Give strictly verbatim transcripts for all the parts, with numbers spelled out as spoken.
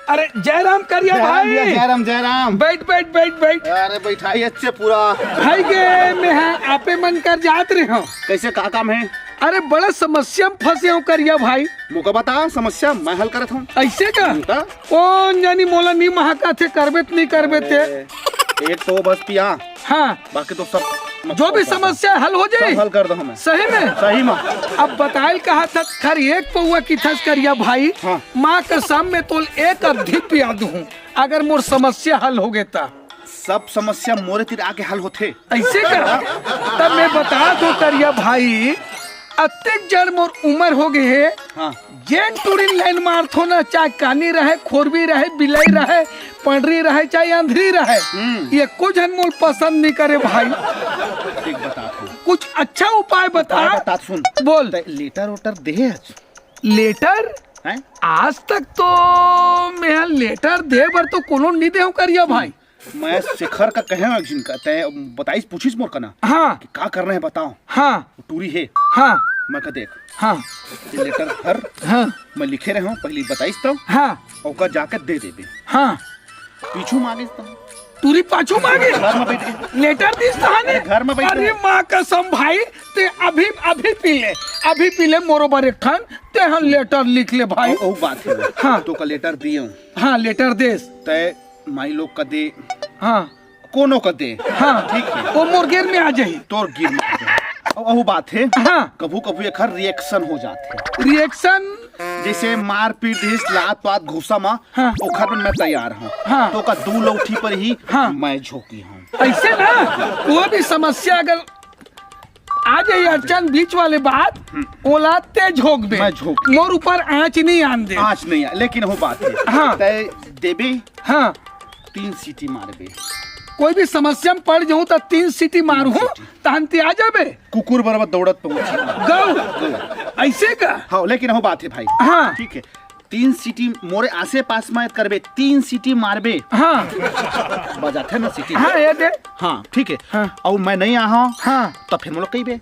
अरे जय राम करिया भाई। जय राम, जय राम। बैठ, बैठ, बैठ, बैठ। अरे बैठाई अच्छे पूरा। भाई के मैं हा आपे मन कर जात रहे हूँ। कैसे, का काम है? अरे बड़ा समस्या में फंसे हूँ करिया भाई। मोका बता, समस्या मैं हल करत हूँ। ऐसे का? हम्म, का? कौन जानी मोला नी महाका थे, करबे त नहीं करबे ते। अरे, एक तो बस पिया। हाँ। बाकी तो सब जो भी समस्या हल हो जाए। सब हल कर दो हमें। सही में? सही में। अब बताइल कहा था, खर एक पौवा की थस करिया भाई। हाँ। माँ कसम में तोल एक अद्धी पिया दूँ, अगर मोर समस्या हल हो गए ता। सब समस्या मोरे तीर आके हल होथे। ऐसे का? तब मैं बता दो करिया भाई, अतेक जड़ मोर उम्र हो गए है। हाँ। जेन टूरी लाइन मारथो ना, चाहे कानी रहे, खोरबी रहे, बिलाई रहे, पंडरी रहे, चाहे अंधरी रहे, हम्म। ये कुछ हन मोल पसंद नहीं करे भाई। ठीक बता तू। कुछ अच्छा उपाय बता। उपाय बता, सुन। बोल। ते लेटर ओटर दे आज। लेटर? हैं? आज तक तो मैं लेटर दे बर तो कोनो नहीं दे हूँ करिया भाई। मैं शेखर का कहे एक झिन का, तै बताइस, पूछिस मोर कना हाँ। कि का करना है बताओ। हाँ। वो टूरी है। हाँ। मैं कह देख। हाँ। ये लेटर हर हाँ। मैं लिखे रहे हूँ, पहले बताइस तो। हाँ। ओकर जाके दे देबे। हाँ। पीछू मांगिस तो। टूरी पाछू मांगे? घर में बैठ के। लेटर दिस तहाने? अरे, घर में बैठ अरे के। माँ कसम भाई, ते अभी, अभी पी ले, अभी पी ले मोरो बर एक ठन, ते हम लेटर लिख ले भाई। ओ, ओ बात है। हाँ। तो का लेटर दिए हूँ। हाँ, लेटर देस। तै माई लोग का दे, हाँ। कोनो का दे, हाँ। ठीक है। वो मोर गिर में आ जाही। तोर गिर में आ जाही। अब वहू बात है, हाँ। कभू कभू एखर रिएक्शन हो जात है। रिएक्शन? जैसे मारपीट दिस, लात पात घुसा मा, हाँ। ओखर में मैं तैयार हूँ। हाँ। तो का दू लौठी पर ही हाँ। मैं झोंकी हूँ। ऐसे ना, कोई भी समस्या अगर आ जाए अड़चन बीच वाले बात, हम्म। ओला तेज झोंक दे। मैं झोंक। मोर ऊपर आँच नहीं आन दे। आँच नहीं आ, लेकिन हो बात है। हाँ। तै देबे, हाँ। तीन सीटी मारबे। कोई भी समस्या में पड़ जाऊं तो तीन सीटी मारू हूँ, सीटी। तहन ते आ जाबे। कुकुर बराबर दौड़त पहुंची। गौ। गौ। ऐसे का? हाँ, लेकिन हो बात है भाई। हाँ। ठीक है, तीन सीटी मोरे आसे पास में करबे, तीन सीटी मारबे। हाँ। बजाथे ना सीटी। हाँ, ये दे। हाँ, ठीक है। हाँ। और मैं नहीं आहा हूँ, हाँ। तो फिर मोला कहिबे।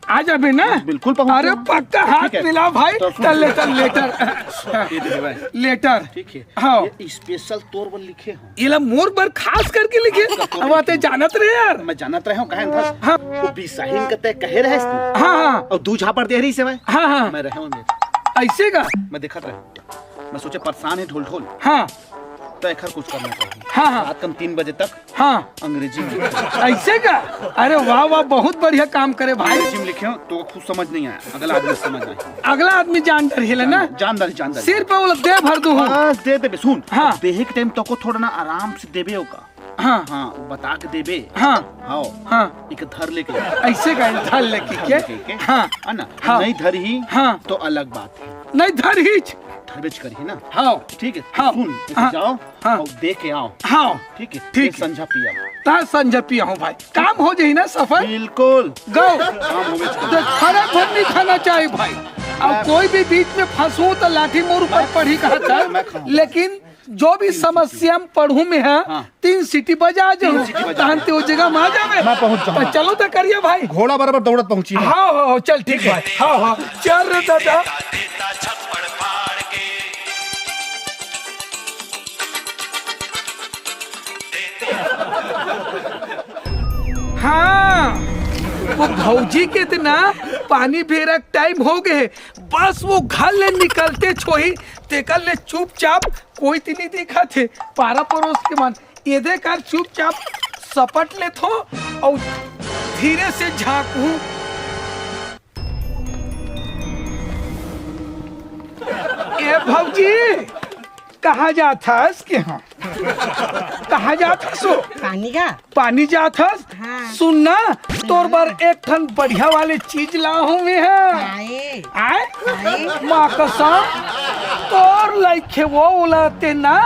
आ जाबे ना? बिल्कुल पहुंच अरे जाऊं। पक्का हाथ ठीक है। मिला भाई। तो सुन। चल ले, चल लेटर। ये दे भाई। लेटर। ठीक है। हाँ। ये स्पेशल तोर बर लिखे हूँ। इला मोर बर खास करके लिखे। खास करके अब आते लिखे। जानत रहे यार। मैं जानत रहे हूँ, कहे था। हाँ। वो बिसाहिन के तय कहे रहे इसने। हाँ, हाँ। और दू झापड़ दे रही से भाई। हाँ, हाँ। मैं रहे हूँ मेरे। ऐसे का? मैं देखत रहे हूँ। मैं सोचे परेशान है ढोल ढोल। हाँ। तो एखर कुछ करना चाहिए। हाँ, हाँ। रात कम तीन बजे तक हाँ। अंग्रेजी में लिखे। ऐसे का? अरे वाह, वाह, बहुत बढ़िया काम करे भाई। अंग्रेजी में लिखे हो तो खुद समझ नहीं आया, अगला आदमी समझ आया। अगला आदमी जान डर हिला ना? जान डर, जान डर। सिर पे वो दे भर दूँ। बस दे देबे, सुन। हाँ। देहे के टाइम तो को थोड़ा ना आराम से देबे होगा। हाँ। हाँ, वो बता के देबे। हाँ। हाँ। हाँ। एक धर लेके। ऐसे का धर लेके के? धर लेके के। हाँ। है ना? हाँ। नहीं धर ही हाँ। तो अलग बात है। नहीं धर ही। धरबेच कर ही ना। हाँ। ठीक है, हाँ। सुन, ऐसे हाँ। जाओ हाँ। और दे के आओ। हाँ। ठीक है, ठीक। संझा पिया। ता संझा पिया हूँ भाई। काम हो जाही ना सफल? बिल्कुल। गौ। काम हो जाही। तो फटाफट नहीं खाना चाहिए भाई। अब कोई भी बीच में फंसू तो लाठी मोर ऊपर पड़ी कहा था। मैं खाऊं। लेकिन जो भी समस्या में पड़हूं मैं, हाँ, हाँ। तीन सीटी बजा जाऊं, तीन सीटी बजा तहन ते ओ जगह में आ जावे। मैं पहुंच जाऊं। तो चलो तो करिए भाई। घोड़ा बराबर दौड़त पहुंची। हाँ, हाँ, हाँ, चल ठीक है। हाँ, हाँ, चल रे दादा। हाँ, वो भौजी के इतना पानी बेरा टाइम हो गए, बस वो घर ले निकलते छोही, तेकर ले चुपचाप कोई ती नहीं दिखत हे। पारा परोस के मन एदे कर चुपचाप सपट लेथो अउ धीरे से झांकू। ए भौजी, कहाँ जात हस के? हाँ, कहाँ जात हस हो? पानी का? पानी जात हस? हाँ। सुन ना, तोर बर एक ठन बढ़िया वाले चीज ला हूँ मैं, हाँ। आए। आए? आए। माँ कसम, तोर लइखे वो उलाते ना,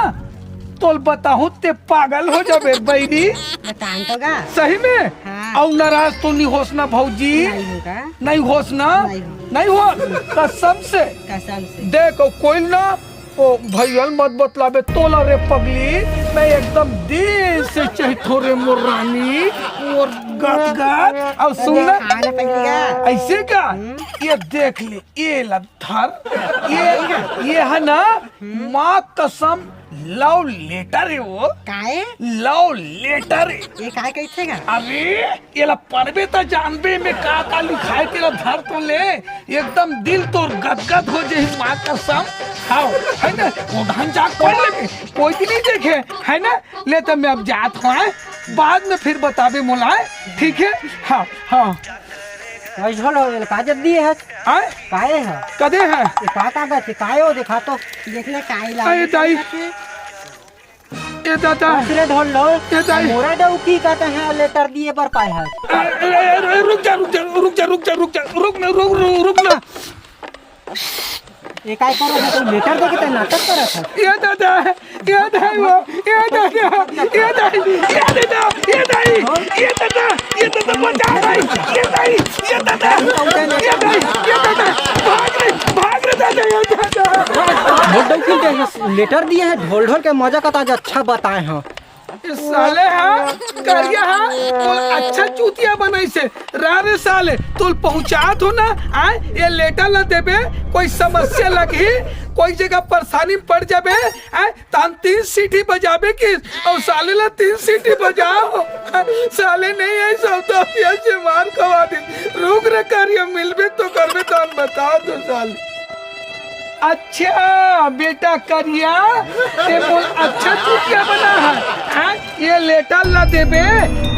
तोल बताहूँ ते पागल हो जाबे बइरी। बतान तो गा। सही में? हाँ। अउ नाराज तो नहीं होस ना भौजी? नहीं होगा। नहीं होस ना? नहीं हो। नहीं होस। कसम से। कसम से। देखो कोई ना ओ भैया मत बतलाबे तोला रे पगली, मैं एकदम दिल से चहिथो रे मोर रानी, मोर गदगद। अउ सुन ना, खाना पहली का? ऐसे का? हम्म। ये देख ले, ये ला धर, ये, ये है ना, हम्म। माँ कसम, लव लेटर हे वो। काय? लव लेटर। ये काय कहिथे गा? अरे, एला पढ़बे त जानबे में का का लिखाय, तेला धर तो ले। एकदम दिल तोर गदगद हो जाही, माँ कसम। हाँ, है ना? वो ढंग जाके पढ़ लेबे, कोई भी नहीं देखे, है ना? ले त मैं अब जात हूँ, हैं? बाद में फिर बताबे मोला, हैं? ठीक है? हाँ, हाँ। भाई, झोल हो गेल, का जल्दी है? हैं? काहे है? कदे है? ये का कागज है? काहे हो, देखा तो। देख ले, काहे ला। अरे दाई। ए दादा। दूसरे ढोल लो। ए दाई। मोरा डौकी का तैं लेटर दिए बर पाए है। ए, ए, ए, रुक जा, रुक जा, रुक जा, रुक जा, रुक जा, रुक ना, रुक, रुक, रुक ना। ये काय करो है? तू लेटर दे के तैं नाटक करत है। ए दादा, ए दाई वो, ए दादा, ए दाई, ए दादा, ए दाई, ए दादा, ए दादा, बचा भाई, ए दाई, ए दादा, ए दाई, ए दादा, भाग रे, भाग रे दादा, ए दादा। मोर डौकी के लेटर दिए है, ढोल ढोल के मजा का ताज अच्छा बताए हो। ए साले हा, करिया हा, मोला अच्छा चूतिया बनाइसे। रा रे साले, तोल पहुंचात हो ना, आय, ये लेटर ला देबे, कोई समस्या लगही, कोई जगह परेशानी में पड़ जाबे, आय, तहन तीन सीटी बजाबे कि, अउ साले ला तीन सीटी बजाओ। साले नहीं आई, सब तो अभी से मार खवा दे। रुक रे करिया, मिलबे तो करबे, तहन बता दो साले। अच्छा बेटा करिया, ते मोल अच्छा चूतिया बना है, हाँ? ये लेटर ला देबे,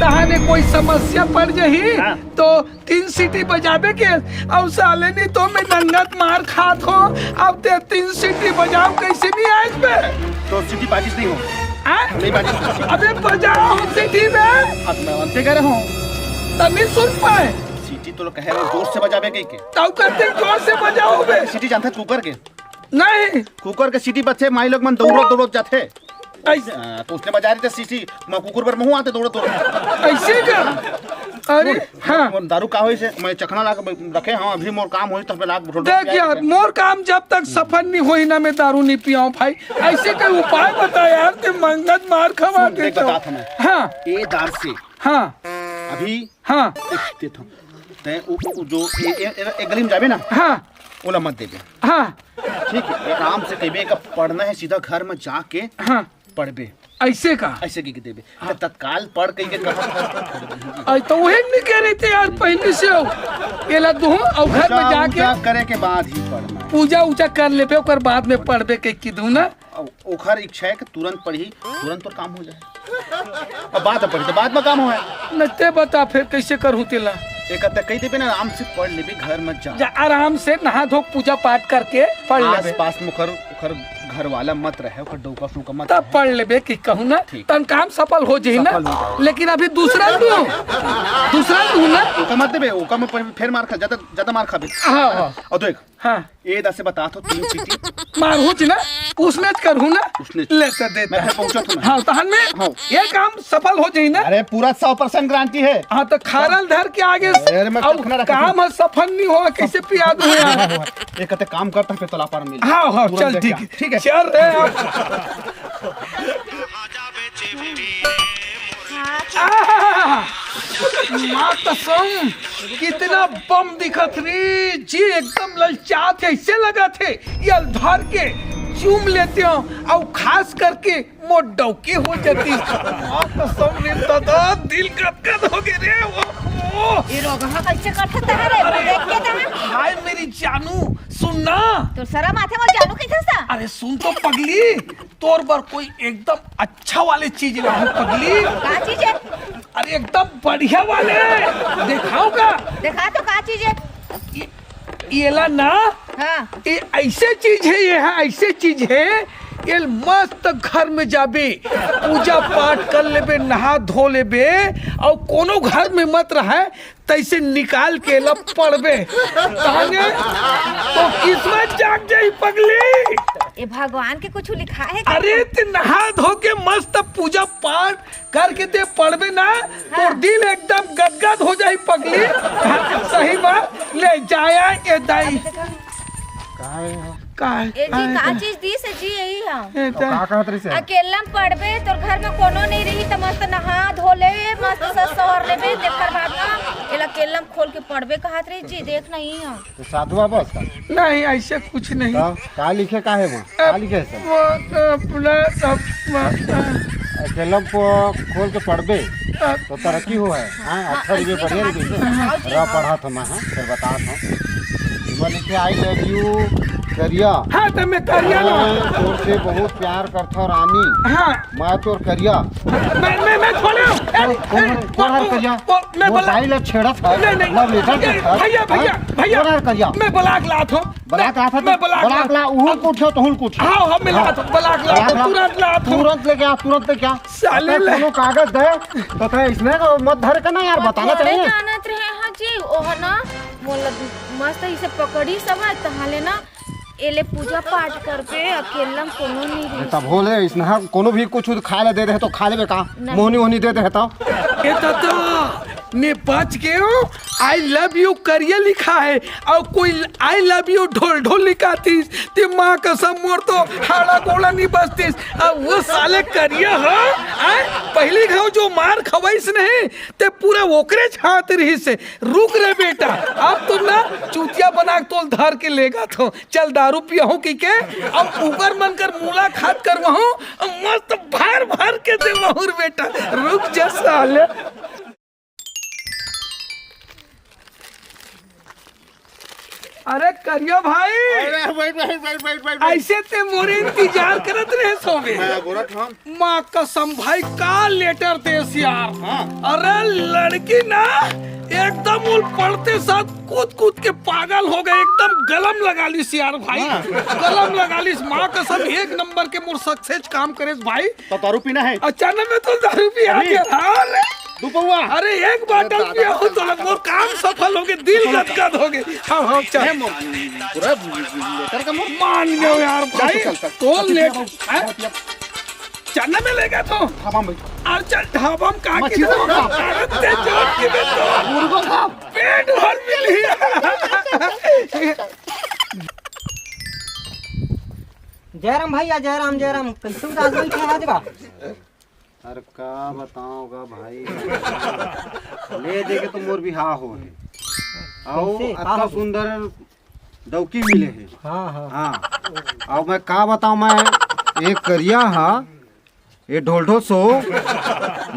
तहाने कोई समस्या पड़ जही, हाँ। तो तीन सीटी बजाबे के, अउ साले नहीं तो मैं नंगत मार खात हो, अब ते तीन सीटी बजाओ कैसे नहीं आज बे? तो सीटी बाजिस नहीं हो? हाँ? नहीं बाजिस। अबे बजाओ सीटी बे। अब मैं अंते कह रहा हूँ। तब नहीं सुन पाए। सीटी तो लोग कह रहे जोर से बजाबे कहीं के। ताऊ करते जोर से बजाओ बे। सीटी जानता है कुकर के? नहीं। कुकर के सीटी बजथे, माई लोग मन दौड़त दौड़त जाथे। ऐसे। हाँ, तो उसने बजा रही थी सीटी, मैं कुकुर बर महू आते दौड़त दौड़त। ऐसे का? अरे, हाँ। मोर दारू का होइस हे, मैं चखना ला के रखे हूँ, अभी मोर काम होइस तब ला के देख यार, मोर काम जब तक सफल नहीं होही ना, मैं दारू नहीं पियाऊँ भाई। ऐसे कोई उपाय बता यार, ते मंगत मार खवा सुन, देख देता हूँ। बताता हूँ मैं। हाँ। ए दार से। हाँ। अभी हाँ। एक देता हूँ। तैं उ, उ, उ, जो ए, ए, ए, ए गली में जाबे ना, हाँ। ओला मत देबे। हाँ। ठीक है, आराम से कहिबे का पढ़ना है, सीधा घर में जाके हाँ। पढ़बे। ऐसे का? ऐसे कह के देबे। हाँ। तो तत्काल पढ़ कह के कहा। आई तो वही नहीं कह रहे थे यार, पहले से हो। एला दूँ और घर में पूजा जाके उजा करे के बाद ही पढ़ना है। पूजा उजा कर लेबे, ओकर बाद में पढ़बे कह के दूँ ना। अब ओखर इच्छा है कि तुरंत पढ़ी, तुरंत तोर काम हो जाए। अब बाद में पढ़ी तो बाद में काम होए। न ते बता फिर कैसे करहूँ तेला? एक अद्धा कह देबे ना, आराम से पढ़ लेबे, घर में जा। जा, आराम से नहा धो के पूजा पाठ करके पढ़ लेबे। आस पास में ओखर, ओखर घर वाला मत रहे, ओखर डौका फूका मत तब रहे। पढ़ लेबे कि कहूँ ना, ठीक। तन काम सफल हो जाही ना। सफल हो जाए। लेकिन अभी दूसरा तू, दूसरा तू ना। ओका मत देबे, ओका में फिर मार खा, ज्यादा, ज्यादा मार खाबे। हाँ, हाँ। और देख, हाँ। ए दार से बतात हो तीन सीटी। मारहूँ जी ना, उसने च करहूँ ना। उसने च। ले तो देता मैं है। फिर पहुंचत हूँ ना। हाँ, तहन में हाँ। ये काम सफल हो जाही ना। अरे पूरा सौ परसेंट गारंटी है। हाँ, तो खारल धर के आगे से अरे, मैं अब चखना रखा काम हूँ। है सफल नहीं हुआ, कैसे पिया दूँ यार? ये कहते काम करता फिर तला पर मिल। हाँ, हाँ, तुरंत चल देख ठीक क्या। है। ठीक है। चल रहे आप। आह! माँ कसम, कितना बम दिखत रे जी, एकदम ललचात हे, ऐसे लगत हे, ये धर के चूम लेते हो, और खास करके मोर डौकी हो जाती। माँ कसम रे दादा, दिल गदगद हो गए रे, ओ, ओ। ये रोगहा कैसे करथे तहरे, देख के तहरे। हाय मेरी जानू, सुन ना। तो शरम आथे मोर जानू कैसे सा? अरे सुन तो पगली, तोर बर कोई एकदम अच्छा वाले चीज लाहूं पगली। का चीज है? अरे एकदम बढ़िया वाले। देखाओ का? देखा तो का चीज है? ये, ये ला ना। हाँ। ये ऐसे चीज है, ये है ऐसे चीज है। ये मस्त घर में जाबे, पूजा पाठ कर लेबे, नहा धो लेबे, और कोनो घर में मत रहे, तैसे निकाल के ला पढ़बे, ताने तो किस्मत जाग जाई पगली। ए भगवान के कुछ लिखा है का? अरे ते नहा धो के मस्त पूजा पाठ करके ते पढ़बे ना, तोर हाँ। दिल एकदम गदगद हो जाई पगली। हाँ, सही बात, ले जाया ए दाई। का है? का हे? ए जी, का चीज दिस हे जी, यही ह। ए, त का कहत रहिस हे? अकेल्ला म पड़बे, तोर घर म कोनो नइ रही, त मस्त नहा धो ले, मस्त सज संवर लेबे, तेखर बाद न एला अकेल्ला म खोल के पड़बे कहत रहिस जी, देख न यही ह। त साधु बाबा का? नहीं, ऐसे कुछ नहीं। त का लिखे का हे वहाँ? का लिखे हे सब? वो, अ, अपना, अप-, अ, अकेल्ला म खोल के पड़बे, अ, त तरक्की होही। हाँ, अच्छा, रुपये बढ़िया रुपये से। हाँ। रह पढ़त हँव मैं, हाँ, फेर बतात हँव। एमा लिखे, "I love you, करिया।" हाँ, त मैं करिया ना। मैं तोर से बहुत प्यार करथँव, रानी। हाँ। मैं तोर करिया। मैं, मैं, मैं थोड़े हँव। ए, अरे, कौन ए, है, कौन है वो, करिया? वो, मैं वो बोला, दाई ला छेड़त हे। नहीं, नहीं। Love letter ए, देत हे। भैया, भैया, हाँ? भैया। कौन है करिया? मैं block लात हँव। Block लात हे तो? मैं block block लात ला, उहुल कुछ हो तो हुल कुछ। हाँ, हाँ, मैं लात हँव, block लात हँव, block ला। तुरंत लेके आ, तुरंत लेके आ। साले अगर ले। कोनो कागज दे, त तैं इसने तो मत धर के ना यार, बताना चाहिए। जानत रहे हाँ जी, ओह ना, मोला मस्त इसे पकड़ी सब है, तहाँ ले ना, एले पूजा पाठ करबे, अकेल्ला म कोनो नहीं रही। तब हो ले, इसने हाँ, कोनो भी कुछ खा ले दे दे तो खा लेबे का? नहीं। मोहनी वोहनी दे दे तो। ए दादा, मैं बच गेंव, "I love you" करिया लिखा हे, अउ कोई "I love you" ढोल ढोल लिखातिस, ते माँ कसम मोर तो हाड़ा गोड़ा नहीं बजतिस। अब वो साले करिया ह, आय, पहली घाव जो मार खवाइस नहीं, ते पूरा ओकरे छात रहिस हे। रुक रे बेटा, अब तो ना चूतिया बना के तोल धर के लेगत हँव। चल दारू पियाहूँ कहिके, अब ऊपर मन कर मुलाकात करवाहूँ, मस्त भर भर के देवाहूँ रे बेटा। रुक जा साले। अरे करिया भाई, अरे बैठ, बैठ, बैठ, बैठ, बैठ, बैठ। ऐसे ते मोरे इंतजार करत रहे सोबे। मैं गोरख हँव। माँ कसम भाई, का letter देस यार। हाँ। अरे लड़की ना एकदम उल पढ़ते साथ कूद कूद के पागल हो गे, एकदम गलम लगा लिस यार भाई। हाँ। गलम लगा लिस, माँ कसम एक नंबर के मोर success काम करेस भाई। त दारू पीना हे? अचानक में तो दारू पिया अभी? दिया था, अरे। दू पौवा? अरे, एक bottle अरे दादा, पिया हो तो मोर काम सफल हो गे, दिल गदगद हो गे। हाँ, हाँ, चल। ए, मो-, पूरा letter का मोर मान गयो यार चल, भाई, चल, चल, चल। तो चल, लेट, चल, हैं? चल, चल। चलना में लेगा तो। ढाबा में बैठ। अरे चल, ढाबा में कहाँ की मछली तो? ढाबा? अरे ते जोर की बे तो। मुर्गो साहब। पेट भर मिली। जयराम भैया, जयराम, जयराम, कैसे उदास बैठे हैं आज का? अरे का बताओ गा भाई, ले दे के तो मोर बिहाव हो हे। आओ, कैसे? का अतना हो? सुंदर डौकी मिले हे। हाँ, हाँ। हाँ। अब मैं का बताओ, मैं एक करिया हा, ये ढोलढोल सो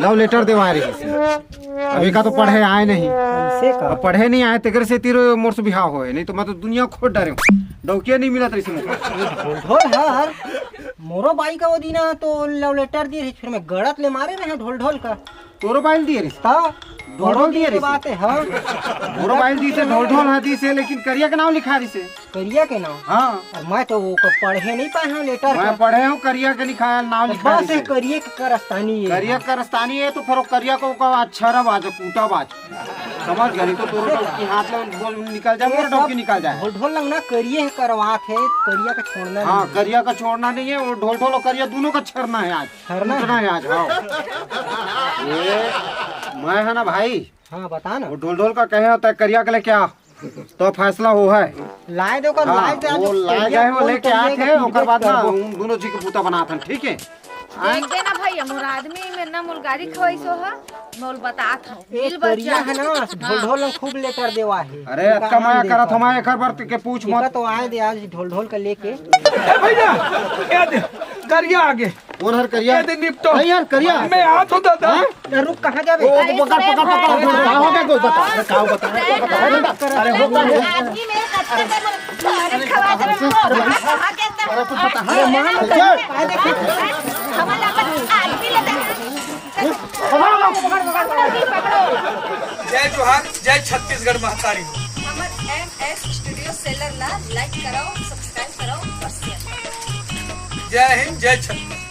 love letter देवाए रहिस हे। अब एका तो पढ़े आए नहीं। कैसे का? अब पढ़े नहीं आए, तेकर से तीर मोर से बिहाव होए, नहीं तो मैं तो दुनिया खोज डारे हूँ। डौकिया नहीं मिलत रहिस मोर। ये ढोलढोल हर मोरो बाई का वो दिन तो love letter दिए रहिस, फिर मैं गड़त ले मारे रहे ढोलढोल का। तोरो बाई ल दिए रहिस? ता ढोलढोल दिए रहिस? बात है, हाँ। मोरो बाई ल दिए से ढोलढोल हा दिए से, लेकिन करिया के नाम लिखा रहिस हे। करिया के नाम? हाँ। और मैं तो वो को पढ़े नहीं पाए हूँ letter मैं का। पढ़े हूँ, करिया के लिखा है, नाम तो लिखा बस रहिस हे। करिए के करस्तानी है। करिया के करस्तानी है तो फिर वो करिया को, को अच्छा रहा बाज, कूटा बाज। समझ गए, नहीं तो तोरो डौकी हाथ में बोल निकल जाए, ये मोर डौकी सब निकल जाए। ढोलढोल लंग ना करिए है करवात है, करिया का छोड़ना हाँ, नहीं है। करिया का छोड़ना नहीं है, वो ढोलढोल और करिया दोनों का छरना है आज। छरना छरना है। है आज, हाँ। ये मैं है ना भाई, हाँ, बता ना। वो ढोलढोल का कहे होता है, करिया के लेके आ, तो फैसला हो है। लाए दे ओकर, हाँ, लाए दे, आज वो लाए करिया गए हो, कौन लेके करिया आत के है, ओकर पीछे बाद ना करबो। उन दोनों जी के पूता बनात हन, ठीक है? देख दे ना भैया, मोर आदमी में ना मोर गाड़ी खवाई सो हा, मैं ओल बतात हूँ। ए, मिल बस करिया जा। है ना, हाँ। ढोलढोल में खूब letter देवा है। अरे, दुकान अतका माया देता करत हूँ। हमारे एकर बर के पूछ एका मत। तो आए दे आज ढोलढोल का लेके। ए भैया, ए दे, करिया आगे। कौन हर करिया? ए दे निपटो। नहीं यार, करिया। मैं आत हूँ दादा। हाँ? ए, रुक, कहाँ जाबे? ओ, ओ, पकड़, पकड़, पकड़, पकड़। का हो गया, कोई बता, अरे, का हो बता, अरे, बता, अरे, बता, अरे, हो गया, हो गया। आदमी मेरे कत्ते पे अरे, खवा दे, अरे, अरे, अरे, तू बता, अरे, मान ले। हमारा अपन आदमी लेता है। पकड़ो, पकड़ो, पकड़ो, पकड़ो। जय जोहार, जय छत्तीसगढ़ महतारी। हमर एम एस स्टूडियो सेलर ला like कराओ, subscribe कराओ और share कराओ। जय हिंद, जय छत्तीसगढ़।